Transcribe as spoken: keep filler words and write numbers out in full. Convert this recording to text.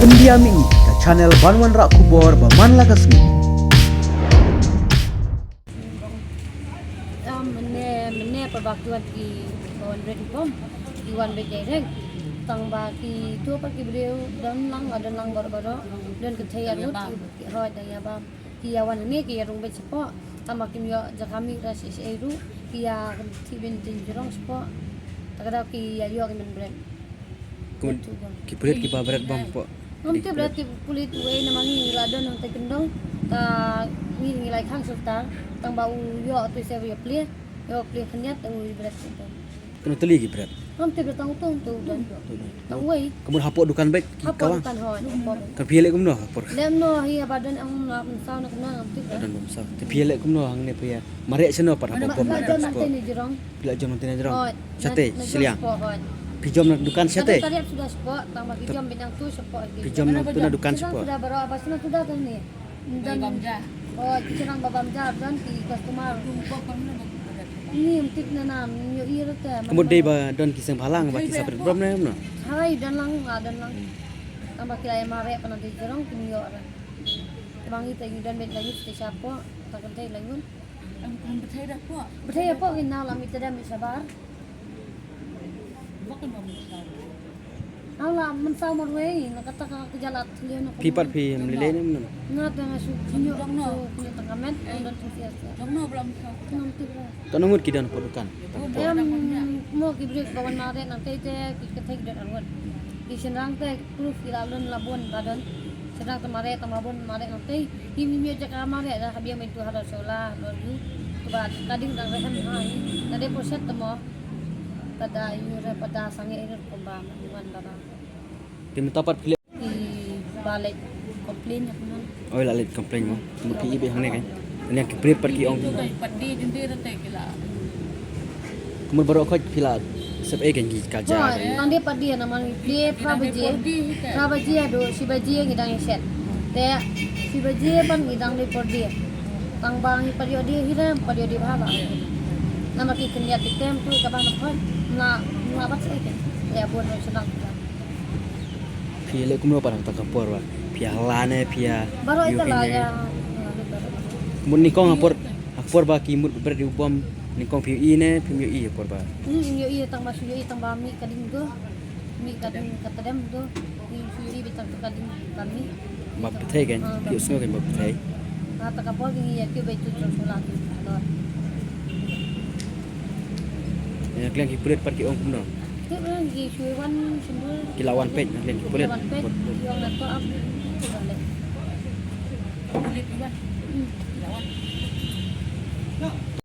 India Mini, ka channel ban wanrah khubor ba man la ka sngi. Mynne mynne pat ba ki wan ki wan red bom, ki wan beit direct. Tang ba kito pat ki briew don lang, don lang baroh baroh, don kynthei arngut, ki hoi da ïa bam. Ki ïa wan hangne ki ïa rung beit shapoh. Tang ba kim ïoh jaka mih ra shisha ruh, ki ïa kynthih beit jrong shapoh. Ta ka daw ki ïa ïoh ki mynbret. Ki bret kiba bret bom hapoh. Ngam tip bret ki pulit uwei namar ngi la don hangtai kyndong. Ta ngi ngi la khang sultan. Tang ba u ïoh tu se u ïa plie. Ïoh plie khyndiat u bret kyndong. Kano tylli ki bret? Ngam tip bret tang utung tu don. Tang uwei. Ka mut hapoh dukan beit ki kawang. Hapoh dukan hoi. Kan phi leh kumno hapoh? Leh kumno hi ba don ang na mynsaw na kumno ngam tip bret. Don mynsaw. Te phi leh kumno hangne phi ïa mareh shano pat hapoh bom na jrong. Phi la jom na jrong. Hoi. Shate shiliang. Phi jom na dukan shate. Tadi sudah shapoh, tang ba ki jom beit nang tu shapoh. Phi jom na tu na dukan shapoh. Sudah baroh apa sudah sudah tu ni. Dan oh ki cherang ba bam ja dan ki customer. Ni em tip na nam nyo i rata. Ka mut dei ba don ki seng bhalang ba ki sa bret bom ne em no. Hai dan lang, ah, dan lang. Tang ba ki la ïa mareh pat na te cherang ki nyo ra. Tang ba ngi te ngi don beit la ngi te shapoh, ta kan te la ngi. Em kum bthei da poh. Bthei da poh ngi na la mi te da mi shabar. Bok kan ba mi shabar. Ala mynsaw marwei na kata ka jala tlian. Phi pat phi em lele ne em. Nga te nga shu kinyo shu kinyo tang ka met. Don tu sia sia. Jong no blam shaw. Ngam tip bret. Katno ngut ki don hapoh dukan? Em mo ki briew ba wan mareh nangtei te ki kynthei ki don arngut. Ki shynrang te proof ki la lun la bun ba don. Shynrang te mareh tang ba bun mareh nangtei. Ki mih mih jaka mareh da ha biang beit tu ha Sola ha Lorju. Te ba ka ding dang rehem ha hi. Na dei por shet te mo. Pada yu re pada sangeh yu re kumba man wan ba ba. Te mynta pat phi leh Ki ba leit complain ïa kumno. Oi la leit complain mo. Mo phi i beit hangne kan. Ïa ki bret pat ki ong. Pat di jun di rate ki la. Kumno baroh khoit phi la sep ei kan ki ka ja. Hoi, tang di pat di namar plie phra baje. Phra baje haduh shi baje ngi dang ïa shet. Te shi baje pat ngi dang di por di. Tang ba ngi pat ïoh di hi re, pat ïoh di bha ba. Namar ki khyndiat ki tem tu ka ba na khoit. Na na bat sep ei kan. Ïa bun roi shnong. Phi leh kumno pat hangta ka por ba phi ïa hala ne phi ïa. Baroh ïa hala ïa. Mut nyngkong ha por, ha por ba ki mut bret ïa u bom nyngkong phi ïohi ne phim ïohi ha por ba. Hmm, ïohi tang ba shu ïohi tang ba mih ka ding tu. Mih ka ding ka tdem tu. Ïohi beit tang ka ding ka mih. Ba pyrthei kan, phi ïohsngew kan ba pyrthei. Hangta ka por ki ïa kiew beit tu jong sula tu. Ïa kliang ki pulit pat ki ong kumno. Ki la wan peit, ki la wan peit.